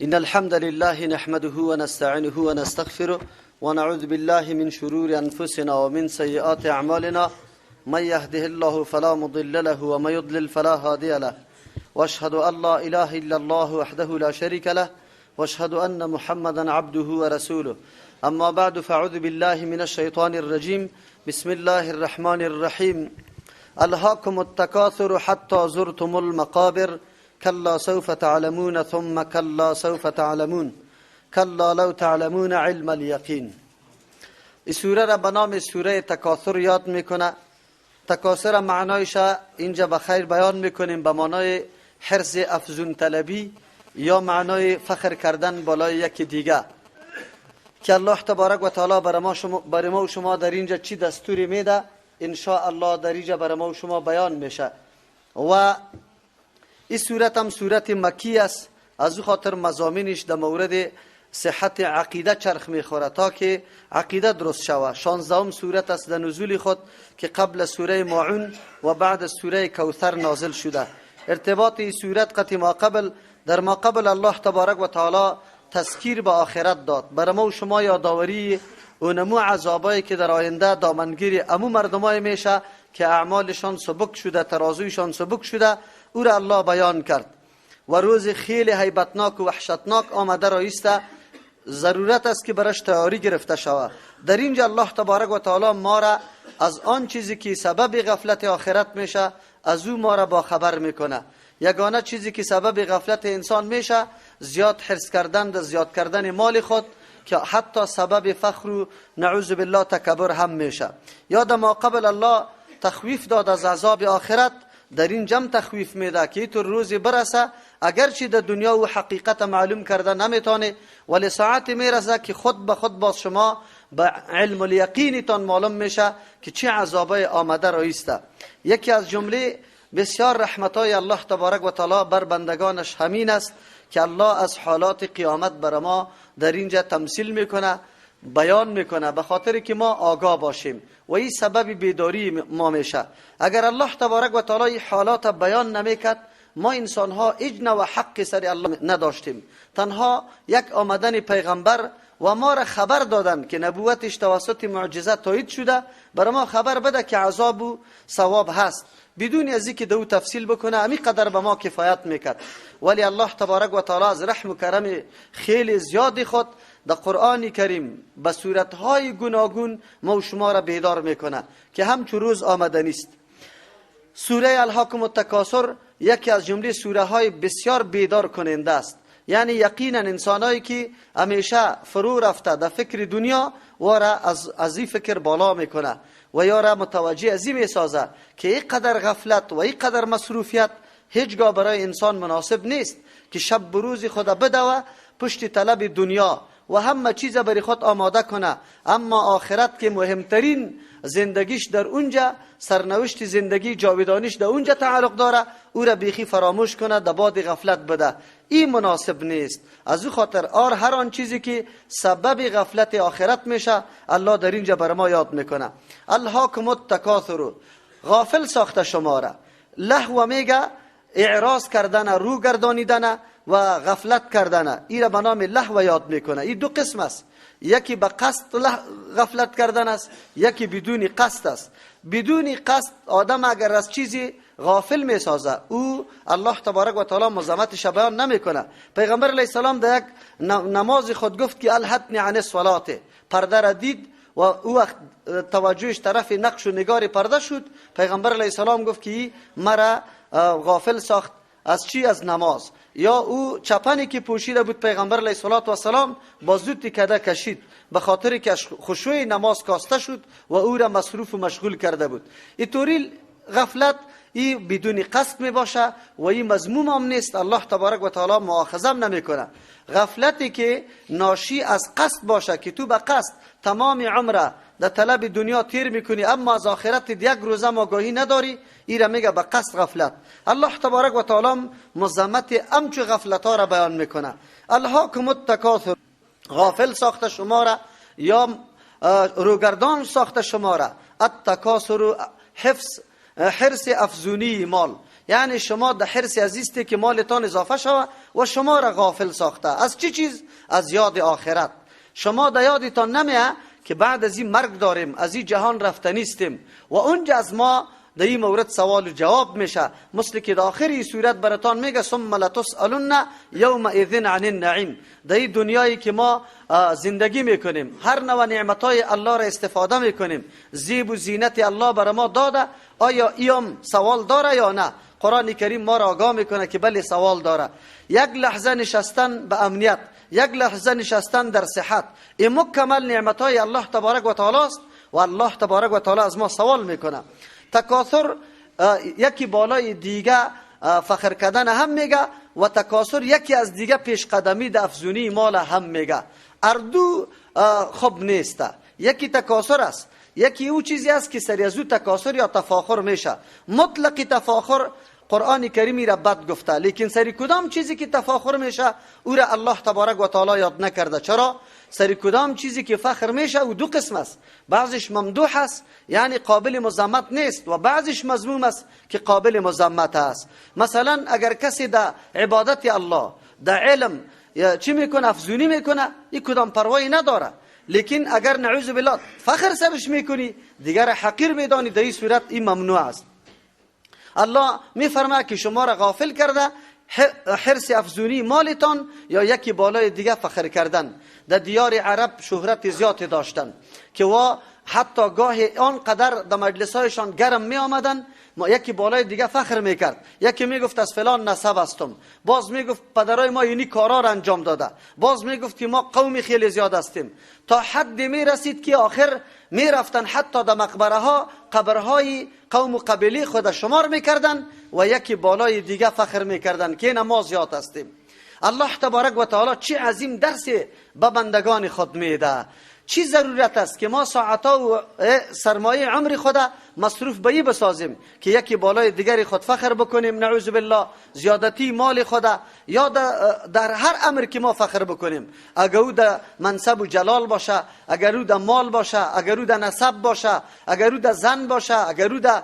إن الحمد لله نحمده ونستعينه ونستغفره ونعوذ بالله من شرور أنفسنا ومن سيئات أعمالنا، من يهده الله فلا مضل له ومن يضلل فلا هادي له، واشهد أن لا إله إلا الله وحده لا شريك له، واشهد أن محمدا عبده ورسوله. أما بعد، فأعوذ بالله من الشيطان الرجيم. بسم الله الرحمن الرحيم. ألهاكم التكاثر حتى زرتم المقابر، كلا سوف تعلمون ثم كلا سوف تعلمون، كلا لو تعلمون علم اليقین. این سوره را به نام سوره تکاثر یاد میکنه. تکاثر معنایش اینجا به خیر بیان میکنیم، به معنای حرص افزون طلبی یا معنای فخر کردن بالای یکی دیگه، که الله تبارک و تعالی برای ما و شما در اینجا چی دستوری میده، ان شاء الله در اینجا برای ما و شما بیان میشه. و این سورت هم سورت مکی است، از او خاطر مضامینش در مورد صحت عقیده چرخ میخوره تا که عقیده درست شوه. 16 سورت است در نزول خود که قبل سوره ماعون و بعد سوره کوثر نازل شده. ارتباط این سورت قطع ما قبل، در ما قبل الله تبارک و تعالی تذکیر به آخرت داد، برای ما و شما یادآوری اونمو عذابایی که در آینده دامنگیر امو مردمای میشه که اعمالشان سبک شده، ترازویشان سبک شده، او را الله بیان کرد. و روز خیلی هیبتناک و وحشتناک آمده رایسته، ضرورت است که برش تیاری گرفته شود. در اینجا الله تبارک و تعالی ما را از آن چیزی که سبب غفلت آخرت میشه از او ما را با خبر میکنه. یگانه چیزی که سبب غفلت انسان میشه زیاد حرص کردن و زیاد کردن مال خود، که حتی سبب فخر و نعوذ بالله تکبر هم میشه. یاد ما قبل الله تخویف داد از عذاب آخرت، در این جمع تخویف میده که تو روزی برسه اگرچه در دنیا و حقیقت معلوم کرده نمیتونه، ولی ساعت میرسه که خود به خود باز شما به علم الیقینتان معلوم میشه که چه عذابای آمده رایسته. یکی از جمله بسیار رحمتای الله تبارک و تعالی بر بندگانش همین است که الله از حالات قیامت بر ما در اینجا تمثیل میکنه، بیان میکنه، به خاطر که ما آگاه باشیم و این سبب بیداری ما میشه. اگر الله تبارک و تعالی این حالات بیان نمیکرد، ما انسان ها هیچ نوع حق سر الله نداشتیم. تنها یک آمدن پیغمبر و ما را خبر دادن که نبوتش توسط معجزه تایید شده، برای ما خبر بده که عذاب و ثواب هست، بدون از اینکه دو تفصیل بکنه، امی قدر به ما کفایت میکرد. ولی الله تبارک و تعالی از رحم و کرم خیلی زیاد خود در قرآن کریم به صورتهای گوناگون ما و شما را بیدار میکنه که همچون روز آمده نیست. سوره الهاکم التکاثر یکی از جمله سوره های بسیار بیدار کننده است. یعنی یقینا انسانایی که همیشه فرو رفته در فکر دنیا واره از این فکر بالا میکنه و یا را متوجه از این میسازه که اینقدر غفلت و اینقدر مصروفیت هیچگاه برای انسان مناسب نیست که شب بروز خود بدوه پشت طلب دنیا و همه چیز برای خود آماده کنه، اما آخرت که مهمترین زندگیش در اونجا، سرنوشت زندگی جاودانیش در اونجا تعلق داره، او را بیخی فراموش کنه، در باد غفلت بده، این مناسب نیست. از او خاطر آر هر آن چیزی که سبب غفلت آخرت میشه الله در اینجا بر ما یاد میکنه. الهاکم التکاثر، غافل ساخته شما را. لهو میگه اعراض کردن، رو گردانیدن و غفلت کردن، این را به نام لهو یاد میکنه. این دو قسم است، یکی به قصد غفلت کردن است، یکی بدون قصد است. بدون قصد آدم اگر از چیزی غافل میسازه، او الله تبارک و تعالی مزامتش بیان نمیکنه. پیغمبر علیه السلام در یک نماز خود گفت که الهتنی عن الصلاه، پرده را دید و او وقت توجهش طرف نقش و نگار پرده شد. پیغمبر علیه السلام گفت که مرا غافل ساخت از چی؟ از نماز. یا او چپنی که پوشیده بود پیغمبر علیه الصلاة والسلام با زود کده کشید، به خاطر که خشوع نماز کاسته شد و او را مصروف و مشغول کرده بود. اینطوری غفلت ای بدون قصد می باشه و این مذموم هم نیست، الله تبارک و تعالی مؤاخذه هم نمیکنه. غفلتی که ناشی از قصد باشه که تو به قصد تمام عمره در طلب دنیا تیر میکنی اما از آخرت یک روزه آگاهی نداری، ای را میگه به قصد غفلت. الله تبارک و تعالی مذمت امچو غفلت ها را بیان میکنه. الهاکم التکاثر، غافل ساخته شما را یا روگردان ساخته شما را. التکاثر حفظ، حرص افزونی مال، یعنی شما در حرص عزیزتی که مالتان اضافه شوه و شما را غافل ساخته. از چی چیز؟ از یاد آخرت. شما در یادتان نمیه که بعد از این مرگ داریم، از این جهان رفتنیستیم و اونجا از ما در این مورد سوال و جواب میشه، مثل که در آخر این سورت براتان میگه ثم لتسألن یومئذ عن النعیم. در این دنیایی که ما زندگی میکنیم، هر نوع نعمتای الله را استفاده میکنیم، زیب و زینت الله بر ما داده، آیا ایم سوال داره یا نه؟ قرآن کریم ما را آگاه میکنه که بله سوال داره. یک لحظه نشستن به امنیت، یک لحظه نشستن در صحت، این مکمل نعمتای الله تبارک و تعالی است و الله تبارک و تعالی از ما سوال میکنه. تکاثر یکی بالای دیگه فخر کردن هم میگه و تکاثر یکی از دیگه پیش قدمی در افزونی مال هم میگه. اردو خوب نیست. یکی تکاثر است، یکی او چیزی است که سری از او تکاثر یا تفاخر میشه. مطلق تفاخر قرآن کریمی را بد گفته، لیکن سری کدام چیزی که تفاخر میشه او را الله تبارک و تعالی یاد نکرده. چرا؟ سری کدام چیزی که فخر میشه او دو قسم است، بعضش ممدوح است یعنی قابل مذمت نیست و بعضش مذموم است که قابل مذمت است. مثلا اگر کسی در عبادت الله، در علم چی میکنه، افزونی میکنه، این کدام پروایی نداره. لیکن اگر نعوذ بالله فخر سرش میکنی، دیگر حقیر میدانی، در این صورت این ممنوع است. الله میفرماید که شما را غافل کرده حرص افزونی مالتان یا یکی بالای دیگه فخر کردن. در دیار عرب شهرت زیاد داشتن که وا حتی گاهی آنقدر در مجلس‌هایشان گرم می آمدن، ما یکی بالای دیگه فخر میکرد، یکی میگفت از فلان نسب هستم، باز میگفت پدرای ما اینی کارا را انجام داده، باز میگفت که ما قوم خیلی زیاد هستیم، تا حد میرسید که آخر میرفتن حتی در مقبره ها قبرهای قوم و قبیله خود شمار میکردن و یکی بالای دیگه فخر میکردن که نه ما زیاد هستیم. الله تبارک و تعالی چه عظیم درس به بندگان خود میده. چی ضرورت است که ما ساعتها و سرمایه عمر خود مصروف به بسازیم که یکی بالای دیگری خود فخر بکنیم، نعوذ بالله، زیادتی مال خود یا در هر امر که ما فخر بکنیم، اگر او در منصب و جلال باشه، اگر او در مال باشه، اگر او در نسب باشه، اگر او در زن باشه، اگر او در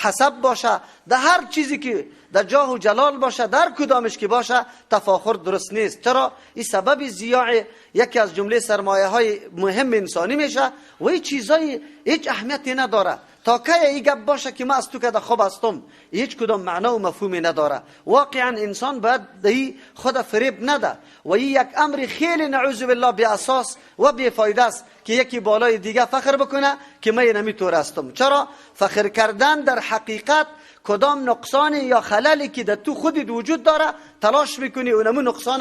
حسب باشه، در هر چیزی که در جاه و جلال باشه، در کدامش که باشه، تفاخر درست نیست. چرا؟ این سبب ضیاع یکی از جمله سرمایه های مهم انسانی میشه و این چیزای هیچ اهمیتی نداره. تا که این گپ باشه که ما از تو کده خوب هستم، هیچ کدام معنا و مفهومی نداره. واقعا انسان باید دی خود فریب نده و این یک امر خیلی نعوذ بالله بی اساس و بی فایده است که یکی بالای دیگه فخر بکنه که من نمیتور هستم. چرا؟ فخر کردن در حقیقت کدام نقصان یا خللی که در تو خودت وجود داره تلاش میکنی اونمو نقصان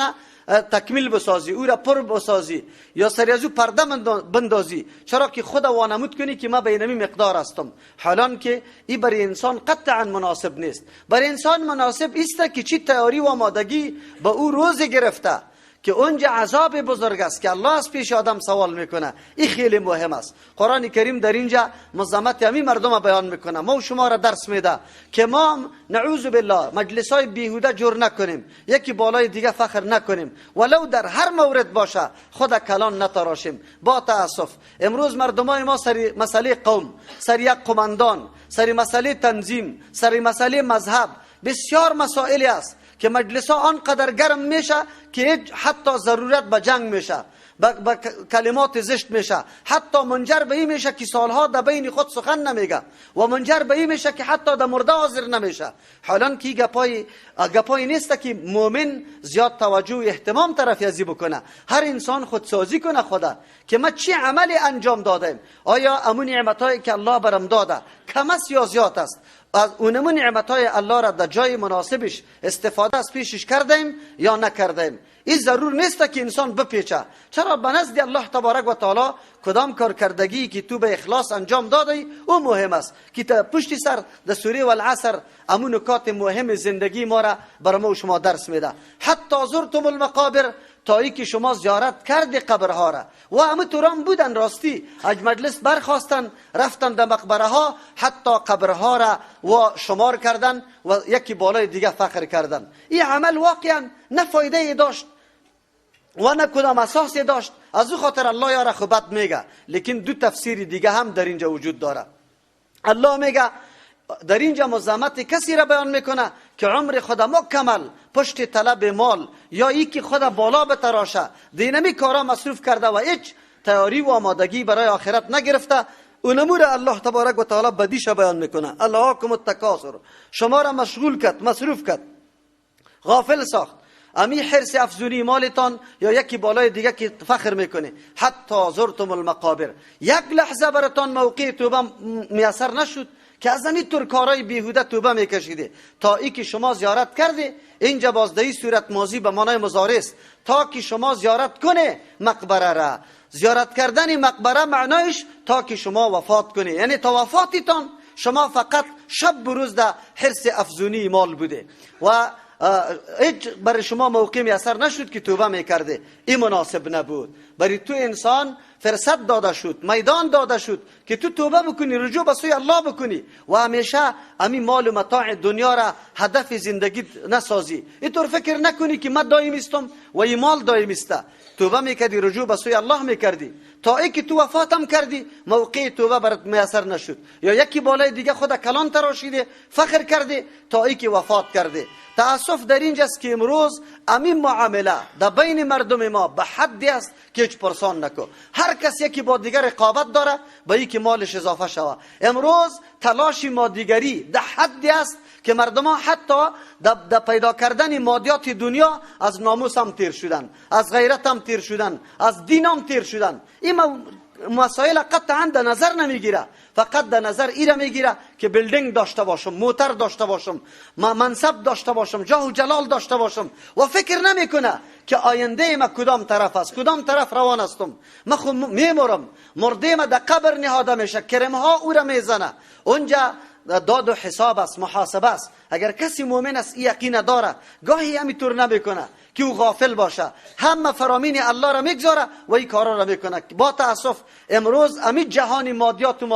تکمیل بسازی، او را پر بسازی یا سری از او پرده بندازی، چرا که خود وانمود کنی که ما به اینمی مقدار هستم، حالان که ای برای انسان قطعا مناسب نیست. برای انسان مناسب است که چی تیاری و آمادگی به او روز گرفته که اونجا عذاب بزرگ است که الله از پیش آدم سوال میکنه. این خیلی مهم است. قرآن کریم در اینجا مذمت همین مردم بیان میکنه، ما و شما را درس میده که ما نعوذ بالله مجلس های بیهوده جور نکنیم، یکی بالای دیگه فخر نکنیم، ولو در هر مورد باشه خود کلان نتراشیم. با تاسف امروز مردمای ما سر مسئله قوم، سر یک قماندان، سر مسئله تنظیم، سر مسئله مذهب، بسیار مسائلی است که مجلس ها آنقدر گرم میشه که حتی ضرورت به جنگ میشه، به کلمات زشت میشه، حتی منجر به این میشه که سالها در بین خود سخن نمیگه و منجر به این میشه که حتی در مرده حاضر نمیشه. حالا که گپای نیست که مؤمن زیاد توجه و اهتمام طرف ازی بکنه. هر انسان خودسازی کنه خدا که ما چی عملی انجام دادیم، آیا امون نعمتایی که الله برم داده کم است یا زیاد است، از اونمو نعمتای الله را در جای مناسبش استفاده از پیشش کردیم یا نکردیم. این ضرور نیست که انسان بپیچه. چرا؟ به نزد الله تبارک و تعالی کدام کارکردگی که تو به اخلاص انجام دادی او مهم است که تا پشت سر در سوره والعصر امو نکات مهم زندگی ما را برای ما و شما درس میده. حتی زرتم المقابر، تا ای که شما زیارت کردی قبرها را. و همه توران بودن راستی، از مجلس برخواستن رفتن در مقبره ها، حتی قبرها را و شمار کردن و یکی بالای دیگه فخر کردن. این عمل واقعا نه فایده داشت و نه کدام اساسی داشت. از او خاطر الله یاره خوبت میگه. لیکن دو تفسیر دیگه هم در اینجا وجود داره. الله میگه در اینجا مزامت کسی را بیان میکنه که عمر خود مکمل پشت طلب مال یا یکی خود بالا بتراشه، دینمی کارا مصروف کرده و هیچ تیاری و آمادگی برای آخرت نگرفته. اونمور الله تبارک و تعالی بدیش بیان میکنه. الهاکم التکاثر، شما را مشغول کرد، مصروف کرد، غافل ساخت. امی حرص افزونی مالتان یا یکی بالای دیگه که فخر میکنه. حتی زرتم المقابر، یک لحظه براتان موقع توبه میسر نشد که از این طور کارای بیهوده توبه میکشیده تا ای که شما زیارت کرده. اینجا بازدهی صورت ماضی به معنای مضارع است، تا که شما زیارت کنه مقبره را. زیارت کردن مقبره معنایش تا که شما وفات کنه، یعنی تا وفاتتان شما فقط شب و روز در حرص افزونی مال بوده و هیچ برای شما موقع میسر نشد که توبه میکرده. این مناسب نبود. برای تو انسان فرصت داده شد، میدان داده شد که تو توبه بکنی، رجوع به سوی الله بکنی و همیشه امی مال و متاع دنیا را هدف زندگی نسازی. اینطور فکر نکنی که من دایم استم و این مال دایم است. توبه میکردی، رجوع به سوی الله میکردی تا ای که تو وفاتم کردی موقع توبه برات میسر نشد، یا یکی بالای دیگه خود کلان تراشیده فخر کرده تا ای که وفات کرده. تاسف در اینجاست که امروز امین معامله در بین مردم ما به حدی است که هیچ پرسان نکو. هر کس یکی با دیگر رقابت داره با یکی مالش اضافه شوه. امروز تلاش مادیگری در حدی است که مردم ها حتی در پیدا کردن مادیات دنیا از ناموس هم تیر شدن، از غیرت هم تیر شدن، از دین هم تیر شدن. این مسائل قطعا در نظر نمیگیره، فقط در نظر ایره میگیره که building داشته باشم، موتر داشته باشم، منصب داشته باشم، جاه و جلال داشته باشم و فکر نمیکنه که آینده ما کدام طرف است، کدام طرف روان هستم. من خو میمرم، مرده ما در قبر نهاده میشه، کرم ها او را میزنه، اونجا داد و حساب است، محاسبه است. اگر کسی مؤمن است یقین داره، گاهی همینطور نمیکنه که او غافل باشه، همه فرامین الله را میگذاره و این کارا را میکنه. با تاسف امروز امی جهان مادیات و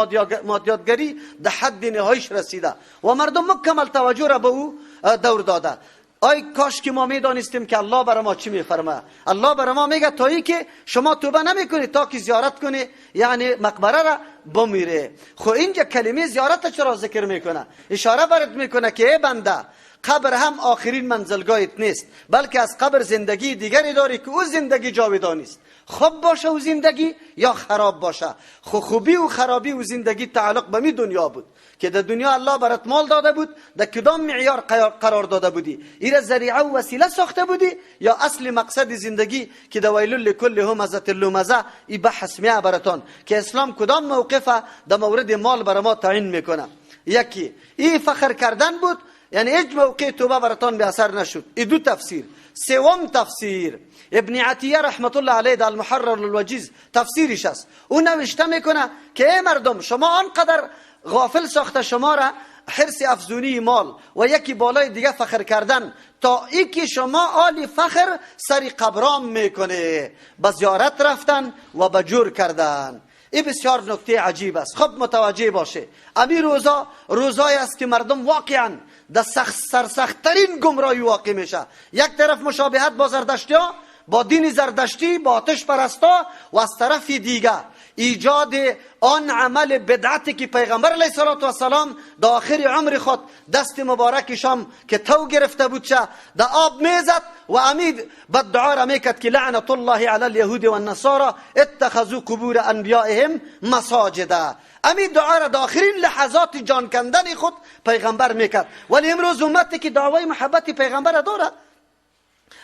مادیاتگری در حد نهاییش رسیده و مردم مکمل توجه را به او دور داده. آی کاش که ما میدانستیم که الله برای ما چی میفرماید. الله برای ما میگه تا ای که شما توبه نمیکنی تا که زیارت کنی، یعنی مقبره را بمیره. خب اینجا کلمه زیارت چرا ذکر میکنه؟ اشاره برات میکنه که ای بنده، قبر هم آخرین منزلگاهت نیست، بلکه از قبر زندگی دیگری داری که او زندگی جاودانی است. خوب باشه او زندگی یا خراب باشه، خو خوبی و خرابی و زندگی تعلق به می دنیا بود که در دنیا الله برات مال داده بود، در کدام معیار قرار داده بودی؟ ایره ذریعه و وسیله ساخته بودی یا اصل مقصد زندگی که در ویل لکل همزه لمزه ای بحث میه براتان که اسلام کدام موقفه در مورد مال بر ما تعیین میکنه. یکی ای فخر کردن بود، یعنی هیچ موقع توبه براتان به اثر نشد. ای دو تفسیر. سوم تفسیر ابن عطیه رحمت الله علیه در المحرر الوجیز تفسیرش است. او نوشته میکنه که ای مردم، شما آنقدر غافل ساخته شما را حرص افزونی مال و یکی بالای دیگه فخر کردن تا ای که شما آلی فخر سری قبرام میکنه، به زیارت رفتن و به جور کردن. این بسیار نکته عجیب است. خب متوجه باشه، امی روزا روزای است که مردم واقعا در سرسخت‌ترین گمراهی واقع میشه. یک طرف مشابهت با زردشتی ها، با دین زردشتی، با آتش پرستا، و از طرف دیگه ایجاد آن عمل بدعتی که پیغمبر علیه السلام در آخر عمر خود دست مبارکشام که تو گرفته بود چه در آب میزد و امید بدعا را میکرد که لعنت الله علی الیهود و النصارى اتخذوا قبور انبیائهم مساجدا. امید دعا را در آخرین لحظات جان کندن خود پیغمبر میکرد. ولی امروز امتی که دعوای محبت پیغمبر دارد،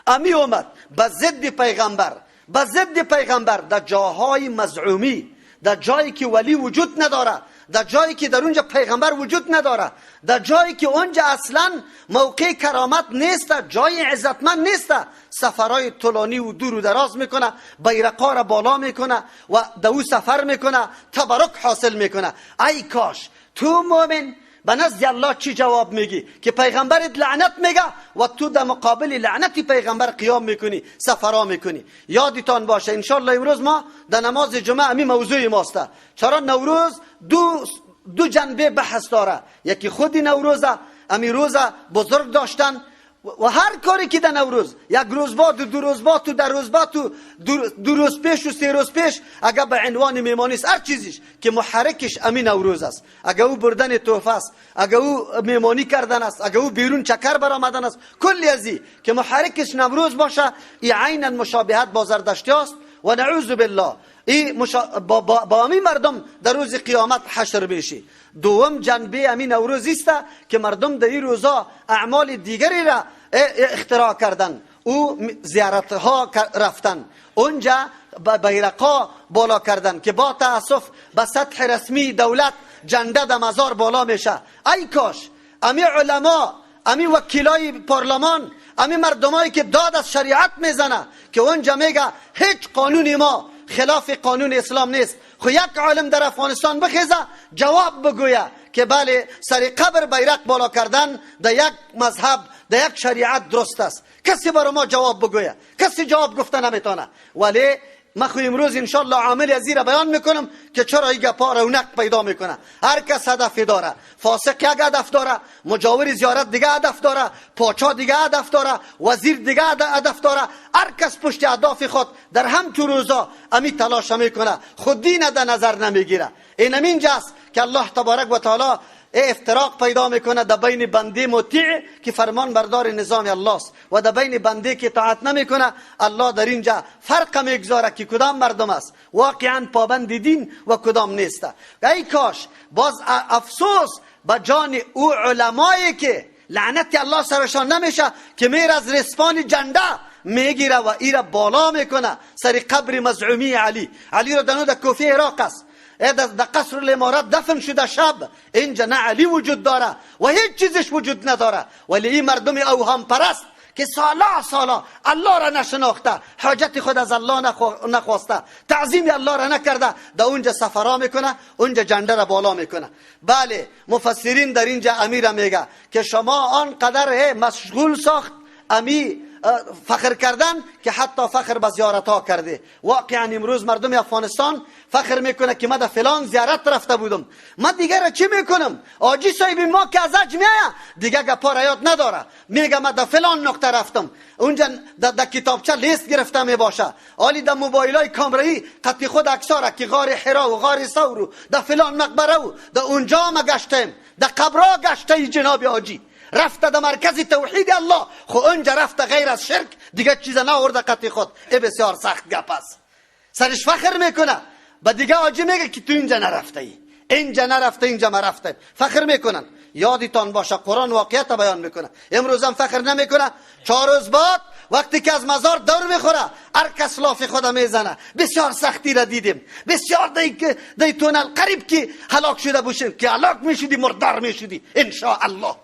امی امت به ضد پیغمبر، به ضد پیغمبر در جاهای مزعومی، در جایی که ولی وجود نداره، در جایی که در اونجا پیغمبر وجود نداره، در جایی که اونجا اصلا موقع کرامت نیست، جای عزتمند نیست، سفرهای طولانی و دور و دراز میکنه، بیرقا را بالا میکنه و دو سفر میکنه، تبرک حاصل میکنه. ای کاش تو مؤمن به نزد الله چی جواب میگی که پیغمبرت لعنت میگه و تو در مقابل لعنت پیغمبر قیام میکنی، سفرا میکنی. یادتان باشه انشالله امروز ما در نماز جمعه امی موضوع ماست. چرا نوروز دو جنبه بحث داره. یکی خود نوروزه، امی روز بزرگ داشتن و هر کاری که در نوروز، یک روز بعد و دو روز بعد و در روز بعد و دو روز پیش و سه روز پیش، اگر به عنوان میمانی است، هر چیزیش که محرکش امین نوروز است، اگر او بردن تحفه است، اگر او میمانی کردن است، اگر او بیرون چکر برآمدن است، کلی ازی که محرکش نوروز باشه، ای عینا مشابهت با زردشتی است. و نعوذ بالله ای با امین مردم در روز قیامت حشر میشی. دوم جنبه امین نوروز است که مردم در این روزا اعمال دیگری را اختراع کردن، او زیارت ها رفتن، اونجا بیرقا بالا کردن که با تاسف به سطح رسمی دولت جنده در مزار بالا میشه. ای کاش امی علما، امی وکیلای پارلمان، امی مردمایی که داد از شریعت میزنه که اونجا میگه هیچ قانونی ما خلاف قانون اسلام نیست، خو یک عالم در افغانستان بخیزه جواب بگویه که بله سر قبر بیرق بالا کردن در یک مذهب، در یک شریعت درست است. کسی برای ما جواب بگویه، کسی جواب گفته نمیتونه. ولی من خو امروز انشالله عامل از را بیان میکنم که چرا این گپا رونق پیدا میکنه. هر کس هدفی داره، فاسق یک هدف داره، مجاور زیارت دیگه هدف داره، پاچا دیگه هدف داره، وزیر دیگه هدف داره. هر کس پشت اهداف خود در هم تو روزا امی تلاش میکنه، خود دین در نظر نمیگیره. این همینجاست که الله تبارک و تعالی افتراق پیدا میکنه در بین بنده مطیع که فرمان بردار نظام الله است و در بین بنده که طاعت نمیکنه. الله در اینجا فرق میگذاره که کدام مردم است واقعا پابند دین و کدام نیست. ای کاش باز افسوس به جان او علمایی که لعنت الله سرشان نمیشه که میر از رسپان جنده میگیره و ایره بالا میکنه سر قبر مزعومی علی. علی را دنو در کوفه عراق است، در قصر الامارات دفن شده شب. اینجا نه علی وجود داره و هیچ چیزش وجود نداره، ولی این مردم اوهام پرست که سالا سالا الله را نشناخته، حاجت خود از الله نخواسته، تعظیم الله را نکرده، در اونجا سفرا میکنه، اونجا جنده را بالا میکنه. بله مفسرین در اینجا امیر میگه که شما آنقدر مشغول ساخت امی فخر کردن که حتی فخر به زیارت ها کرده. واقعا امروز مردم افغانستان فخر میکنه که من در فلان زیارت رفته بودم، من دیگه را چی میکنم؟ آجی صاحب ما که از حج میایه دیگه گپا را یاد نداره، میگه من در فلان نقطه رفتم، اونجا در کتابچه لیست گرفته میباشه، آلی در موبایل های کامرایی قطعی خود عکسا که غار حرا و غار ثور در فلان مقبره و در اونجا ما گشتیم، در قبرا گشته جناب آجی رفته در مرکز توحید الله، خو اونجا رفته غیر از شرک دیگه چیز نآورده قطعی خود. ای بسیار سخت گپ است. سرش فخر میکنه با دیگه آجی میگه که تو اینجا نرفته ای، اینجا نرفته، اینجا ما رفته. فخر میکنن. یادتان باشه قرآن واقعیت بیان میکنه. امروز هم فخر نمیکنه. 4 روز بعد وقتی که از مزار دور میخوره هر کس لاف خود میزنه. بسیار سختی را دیدیم، بسیار دی تونل قریب که هلاک شده باشیم، که هلاک میشدی مردار میشدی ان شاء الله.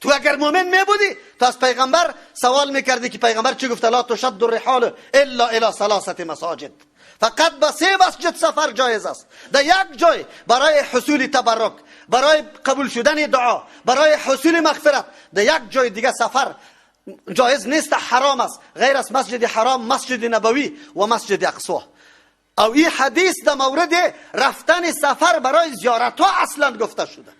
تو اگر مؤمن می بودی تو از پیغمبر سوال میکردی که پیغمبر چی گفت؟ لا تشد الرحال الا الى ثلاثه مساجد. فقط به 3 مسجد سفر جایز است. در یک جای برای حصول تبرک، برای قبول شدن دعا، برای حصول مغفرت. در یک جای دیگه سفر جایز نیست، حرام است، غیر از مسجد حرام، مسجد نبوی و مسجد اقصی. او این حدیث در مورد رفتن سفر برای زیارت ها اصلا گفته شده.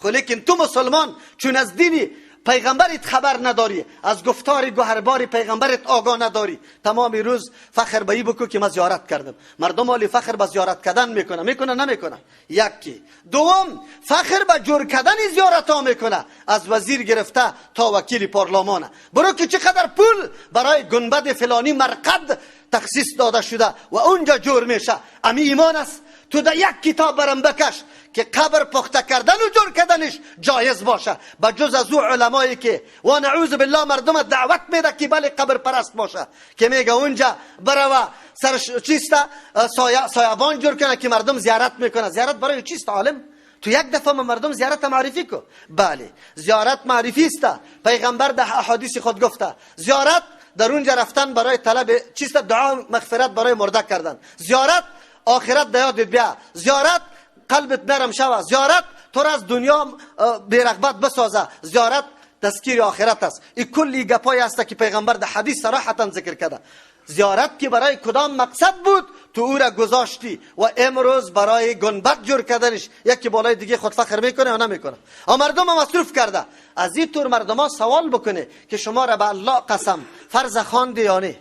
خو لیکن تو مسلمان چون از دین پیغمبرت خبر نداری، از گفتار گوهربار پیغمبرت آگاه نداری، تمام روز فخر به این بکو که من زیارت کردم. مردم حالی فخر به زیارت کردن میکنه، میکنه نمیکنه؟ یکی. دوم فخر به جور کردن زیارت ها میکنه، از وزیر گرفته تا وکیل پارلمان. برو که چقدر پول برای گنبد فلانی مرقد تخصیص داده شده و اونجا جور میشه. امی ایمان است؟ تو در یک کتاب برم بکش که قبر پخته کردن و جور کردنش جایز باشه، به جز از او علمایی که و نعوذ بالله مردم دعوت میده که بله قبر پرست باشه، که میگه اونجا برو سرش چیست سایبان جور کنه که مردم زیارت میکنه. زیارت برای چیست عالم؟ تو یک دفعه مردم زیارت معرفی کو. بله زیارت معرفی است. پیغمبر در احادیث خود گفته زیارت در اونجا رفتن برای طلب چیست؟ دعا مغفرت برای مرده کردن. زیارت آخرت در یادت بیا، زیارت قلبت نرم شوه، زیارت تو را از دنیا بی‌رغبت بسازه، زیارت تذکیر آخرت است. این کلی گپای است که پیغمبر در حدیث صراحتا ذکر کرده. زیارت که برای کدام مقصد بود تو او را گذاشتی و امروز برای گنبد جور کردنش یکی بالای دیگه خود فخر میکنه یا نمیکنه؟ مردم مصروف کرده. از این طور مردم ها سوال بکنه که شما را به الله قسم فرض خواندی یا نه؟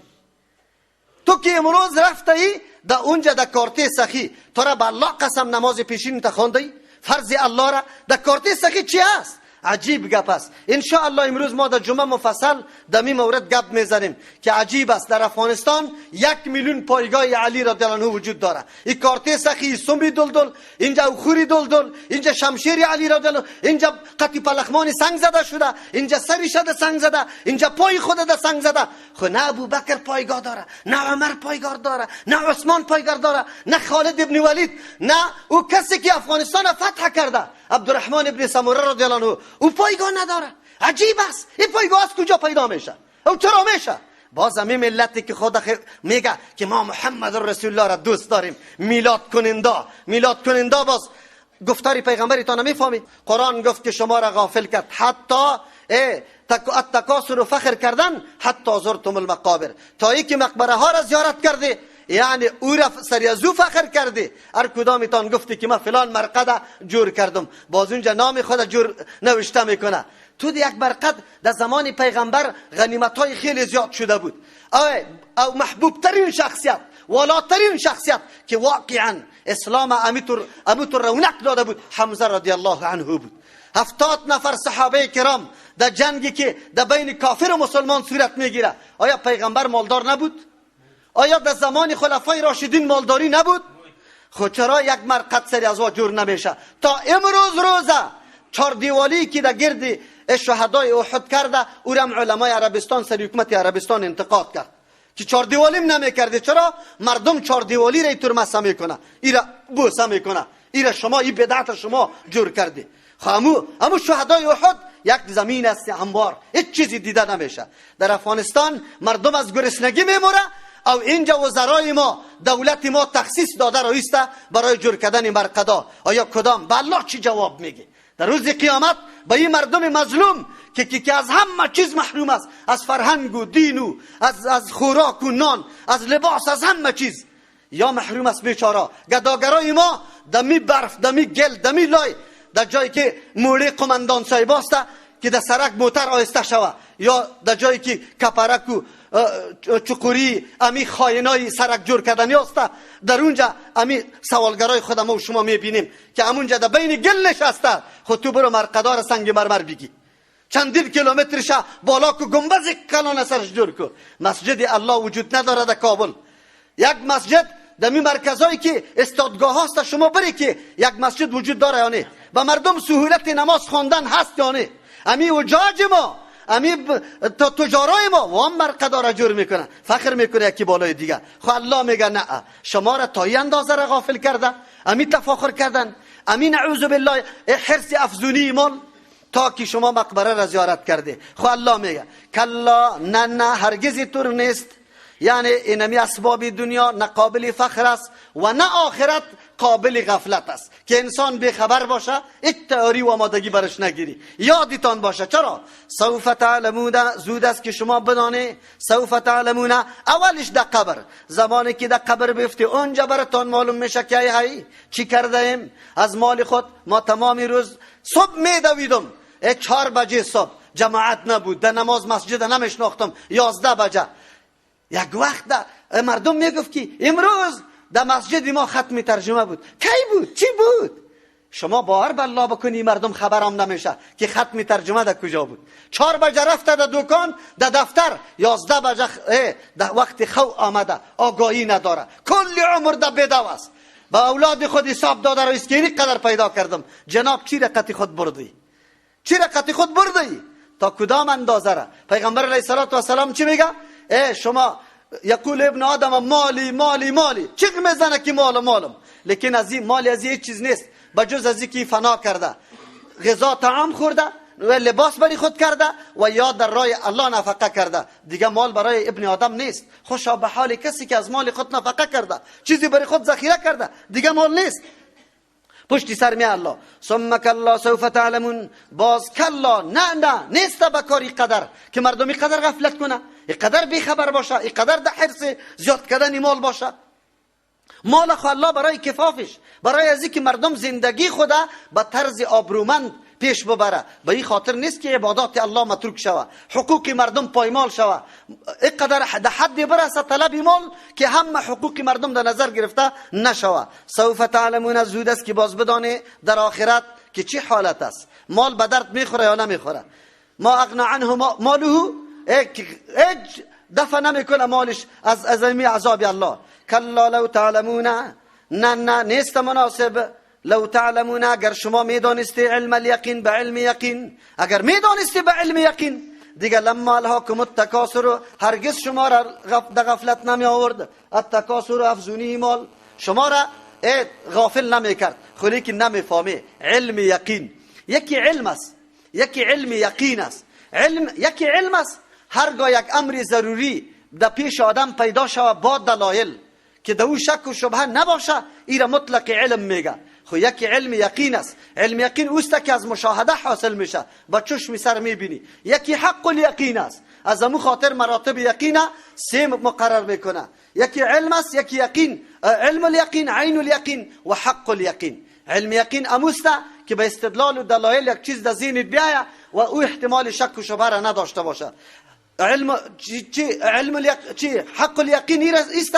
تو که امروز رفته ای در اونجا در کارته سخی، تو را به الله قسم نماز پیشین تا خواندی؟ فرض الله را در کارته سخی چی است؟ عجیب گپ است. ان شاء الله امروز ما در جمعه مفصل در می مورد گپ میزنیم که عجیب است. در افغانستان 1 میلیون پایگاه علی رضی الله عنه وجود داره. این کارته سخی، سمی دلدل، اینجا خوری دلدل، اینجا شمشیر علی رضی الله، اینجا قطی پلخمان سنگ زده شده، اینجا سری شده سنگ زده، اینجا پای خود ده سنگ زده. خو نه ابوبکر پایگاه داره، نه عمر پایگاه داره، نه عثمان پایگاه داره، نه خالد ابن ولید، نه او کسی که افغانستان فتح کرده عبدالرحمن ابن سموره رضی الله عنه، او پایگاه نداره. عجیب است. این پایگاه از کجا پیدا میشه؟ او چرا میشه؟ باز همین ملتی که خود میگه که ما محمد رسول الله را دوست داریم، میلاد کننده، میلاد کننده، باز گفتاری پیغمبری تا نمیفهمی. قرآن گفت که شما را غافل کرد، حتی التکاثر و فخر کردن، حتی زرتم المقابر، تا اینکه مقبره ها را زیارت کردی، یعنی او را سری از او فخر کردی. هر کدامیتان گفتی که من فلان مرقد جور کردم، باز اونجا نام خود جور نوشته میکنه. تو یک مرقد در زمان پیغمبر غنیمت های خیلی زیاد شده بود. او محبوب ترین شخصیت، والاترین شخصیت که واقعا اسلام امیتور رونق داده بود، حمزه رضی الله عنه بود. 70 نفر صحابه کرام در جنگی که در بین کافر و مسلمان صورت میگیره، آیا پیغمبر مالدار نبود؟ آیا در زمان خلفای راشدین مالداری نبود؟ خب چرا یک مرقد سری از وا جور نمیشه؟ تا امروز روزه 4 دیوالی که در گرد شهدای احد کرده، او را علمای عربستان سر حکومت عربستان انتقاد کرد که 4 دیوالیم نمیکرده. چرا؟ مردم 4 دیوالی را اینطور مسه میکنه، ایرا بوسه میکنه، ایرا شما این بدعت شما جور کردی. خب امو شهدای احد یک زمین است هموار، هیچ چیزی دیده نمیشه. در افغانستان مردم از گرسنگی میموره، او اینجا وزرای ما، دولت ما تخصیص داده رایسته برای جور کردن مرقدا. آیا کدام به الله چی جواب میگه در روز قیامت به این مردم مظلوم که از همه چیز محروم است، از فرهنگ و دین و از خوراک و نان، از لباس، از همه چیز یا محروم است بیچاره. گداگرای ما دمی برف، دمی گل، دمی لای، در جایی که موری قماندان صاحب است که در سرک موتر آهسته شوه، یا در جایی که کپرک و چقوری امی خاینای سرک جور کردنی است، در اونجا امی سوالگرای خود ما و شما میبینیم که همونجا در بین گل نشسته. خود تو برو مرقدار سنگ مرمر بگی، چندین کیلومترش بالا کو گنبز کلان سرش جور کو. مسجد الله وجود نداره در کابل. یک مسجد در می مرکزایی که استادگاه هاست شما بری که یک مسجد وجود داره یا نه، و مردم سهولت نماز خواندن هست یا نه. امی وجاج ما، امی تجارای ما وام مرقدار جور میکنه، فخر میکنه یکی بالای دیگه. خب الله میگه نه، شما را تا این اندازه را غافل کرده، امی تفاخر کردن، امی نعوذ بالله حرص افزونی مال، تا که شما مقبره را زیارت کرده. خب الله میگه کلا، نه نه، هرگز طور نیست. یعنی اینمی اسباب دنیا نه قابل فخر است و نه آخرت قابل غفلت است که انسان بی خبر باشه، هیچ تئوری و آمادگی برش نگیری. یادتان باشه. چرا؟ سوف تعلمون، زود است که شما بدانه. سوف تعلمون، اولش در قبر، زمانی که در قبر بیفتی اونجا براتان معلوم میشه که ای های چی کرده ایم از مال خود. ما تمام روز صبح میدویدم، 4 بجه صبح جماعت نبود، در نماز مسجد نمیشناختم، 11 بجه. یک وقت مردم میگفت که امروز در مسجد ما ختم ترجمه بود. کی بود؟ چی بود؟ شما باور به الله بکنی مردم خبرام نمیشه که ختم ترجمه در کجا بود. 4 بجه رفته در دکان، در دفتر، 11 بجه در وقت خو آمده، آگاهی نداره، کل عمر در بدو است. با اولاد خود حساب داده را اسکینی قدر پیدا کردم. جناب چی رقتی خود بردی؟ چی رقتی خود بردی؟ تا کدام اندازه را؟ پیغمبر علیه الصلاة والسلام چی میگه؟ شما یقول ابن آدم مالی مالی مالی، چه میزنه که مال مالم، لیکن از این مال از این چیز نیست بجز از اینکه فنا کرده، غذا طعام خورده و لباس برای خود کرده و یا در راه الله نفقه کرده، دیگه مال برای ابن آدم نیست. خوشا به حال کسی که از مال خود نفقه کرده، چیزی برای خود ذخیره کرده، دیگه مال نیست. پشتی سر می الله ثم کلا سوف تعلمون، باز کلا، نه نه، نیست به کاری قدر که مردمی قدر غفلت کنه. اینقدر بیخبر باشه، اینقدر در حرص زیاد کردن مال باشه. مال خو الله برای کفافش، برای از اینکه مردم زندگی خوده به طرز آبرومند پیش ببره، به این خاطر نیست که عبادات الله متروک شوه، حقوق مردم پایمال شوه، اینقدر در حد برسه طلب مال که همه حقوق مردم در نظر گرفته نشوه. سوف تعلمون، زود است که باز بدانه در آخرت که چی حالت است، مال به درد میخوره یا نمیخوره. ما اغنا عنه ماله، هیچ دفع نمیکنه مالش از عذاب الله. کلا لو تعلمون، نه نه نیست مناسب. لو تعلمون، اگر شما میدانستی علم الیقین، به علم یقین، اگر میدانستی به علم یقین دیگه لما الهاکم التکاثر، هرگز شما را در غفلت نمی آورد. التکاثر افزونی مال، شما را غافل نمی کرد. خلی که نمیفهمی علم یقین، یکی علم است، یکی علم یقین است. علم یکی علم است، هرگاه یک امر ضروری در پیش آدم پیدا شود با دلایل که در او شک و شبهه نباشه، ایره مطلق علم میگه. خو یکی علم یقین است. علم یقین اوست که از مشاهده حاصل میشه، با چشم سر میبینی. یکی حق الیقین است، از امو خاطر مراتب یقین سه مقرر میکنه. یکی علم است، یکی یقین، علم الیقین، عین الیقین و حق الیقین. علم یقین اموست که به استدلال و دلایل یک چیز در ذهنت بیاید و او احتمال شک و شبهه را نداشته باشه. علم چی علم چی حق الیقین است،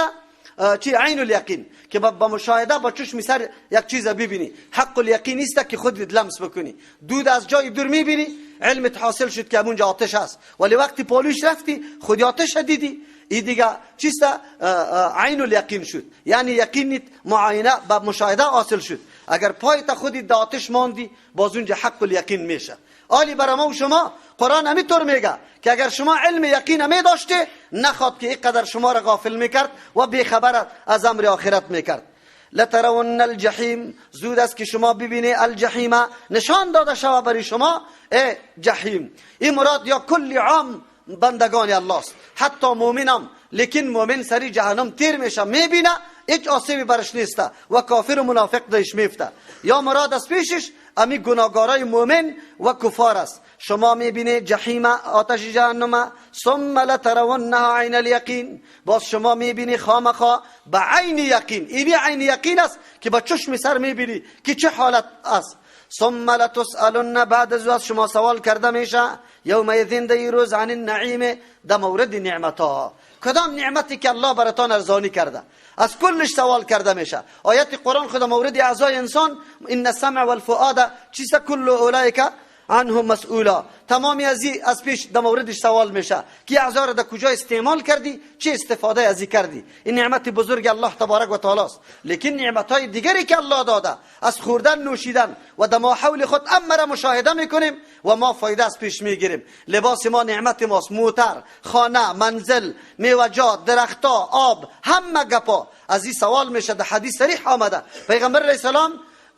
چی عین الیقین که با مشاهده با چشم سر یک چیز ببینی. حق الیقین است که خودت لمس بکنی، دود از جای دور میبینی، علمت حاصل شد که اونجا آتش است، ولی وقتی پالوش رفتی خودی آتش دیدی، این دیگه چیست؟ عین الیقین شد، یعنی یقینت معاینه با مشاهده حاصل شد. اگر پایت خودی در آتش ماندی، باز اونجا حق الیقین میشه. آلی برای ما و شما قرآن همینطور میگه که اگر شما علم یقین می داشته، نخواد که اینقدر شما را غافل میکرد و بیخبر از امر آخرت میکرد. لترون الجحیم، زود است که شما ببینی الجحیم، نشان داده شوه برای شما ای جحیم. این مراد یا کل عام بندگان الله است، حتی مؤمنم، لیکن مؤمن سری جهنم تیر میشه، میبینه هیچ آسیبی برش نیست و کافر و منافق دش میفته. یا مراد از پیشش امی گناهگارای مؤمن و کفار است. شما میبینی جحیم، آتش جهنم، ثم لترونها عین الیقین، باز شما میبینی خامخا به عین یقین. اینی عین یقین است که با چشم سر میبینی که چه حالت است. ثم لتسألن، بعد از شما سوال کرده میشه یومئذ، در روز، عن النعیم، در مورد نعمتها، کدام نعمتی که الله براتان ارزانی کرده از کلش سوال کرده میشه. آیت قرآن خدا مورد اعضای انسان، ان السمع والفؤاد چیست، کل اولئک عنهم مسئولا، تمامی از پیش در موردش سوال میشه که اعضا را در کجا استعمال کردی، چه استفاده از کردی. این نعمت بزرگ الله تبارک و تعالی است. لیکن نعمت های دیگری که الله داده از خوردن، نوشیدن و در ما حول خود امر مشاهده میکنیم و ما فایده از پیش میگیریم. لباس ما نعمت ماست، موتر، خانه، منزل، میوه‌جات، درختها، آب، همه گپا از این سوال میشه. در حدیث صریح آمده پیغمبر علیه السلام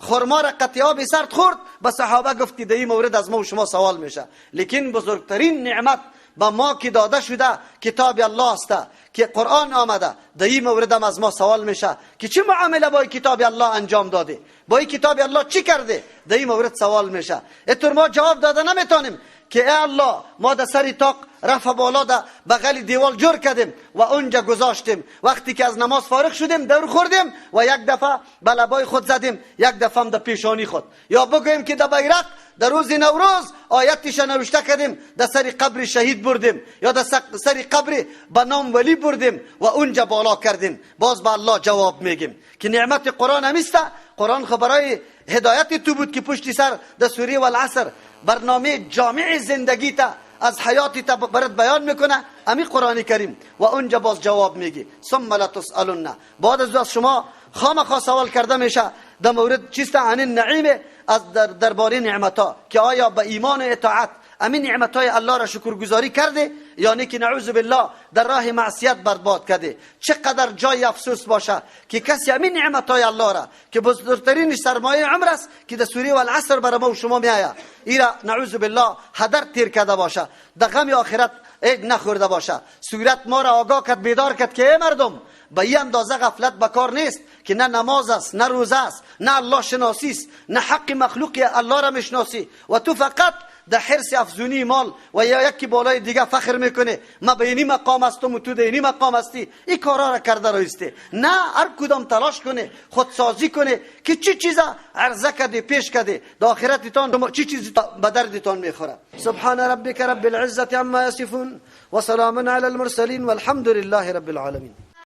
خرما را قطعه آب سرد خورد، به صحابه گفت که در این مورد از ما و شما سوال میشه. لیکن بزرگترین نعمت به ما که داده شده کتاب الله است که قرآن آمده، در این مورد هم از ما سوال میشه که چه معامله با کتاب الله انجام داده، با این کتاب الله چی کرده، در این مورد سوال میشه. اینطور ما جواب داده نمیتونیم که ای الله ما در سر طاق رفع بالا در بغل دیوال جور کردیم و اونجا گذاشتیم، وقتی که از نماز فارغ شدیم دور خوردیم و یک دفعه به لبای خود زدیم، یک دفعه هم در پیشانی خود، یا بگوییم که در بیرق در روز نوروز آیتش نوشته کردیم، در سر قبر شهید بردیم یا در سر قبر به نام ولی بردیم و اونجا بالا کردیم. باز به الله جواب میگیم که نعمت قرآن همیسته. قرآن خو برای هدایت تو بود که پشتی سر در سوره والعصر برنامه جامع زندگی تا از حیاتی تا برات بیان میکنه امی قرآن کریم و اونجا باز جواب میگی ثم لتسألن، بعد از شما خامخا سوال کرده میشه در مورد چیست، عن النعیم، از درباره نعمتها که آیا به ایمان و اطاعت امی نعمتهای الله را شکرگزاری کرده یا نه که نعوذ بالله در راه معصیت برباد کرده. چقدر جای افسوس باشه که کسی امی نعمتهای الله را که بزرگترین سرمایه عمر است که در سوره والعصر برای ما و شما میآید، ایرا نعوذ بالله هدر تیر کرده باشه، در غم آخرت نخورده باشه. صورت ما را آگاه کرد، بیدار کرد که ای مردم به این اندازه غفلت به کار نیست که نه نماز است، نه روزه است، نه الله شناسی است، نه حق مخلوق الله را میشناسی و تو فقط در حرص افزونی مال و یا یکی بالای دیگه فخر میکنه، ما به اینی مقام هستم و تو به اینی مقام هستی، این کارا را کرده رایسته. نه، هر کدام تلاش کنه، خودسازی کنه که چی چیزا عرضه کرده، پیش کرده، در آخرتتان چی چیزی به دردتان میخوره. سبحان ربک رب العزة عما یصفون و سلام علی المرسلین والحمد لله رب العالمین.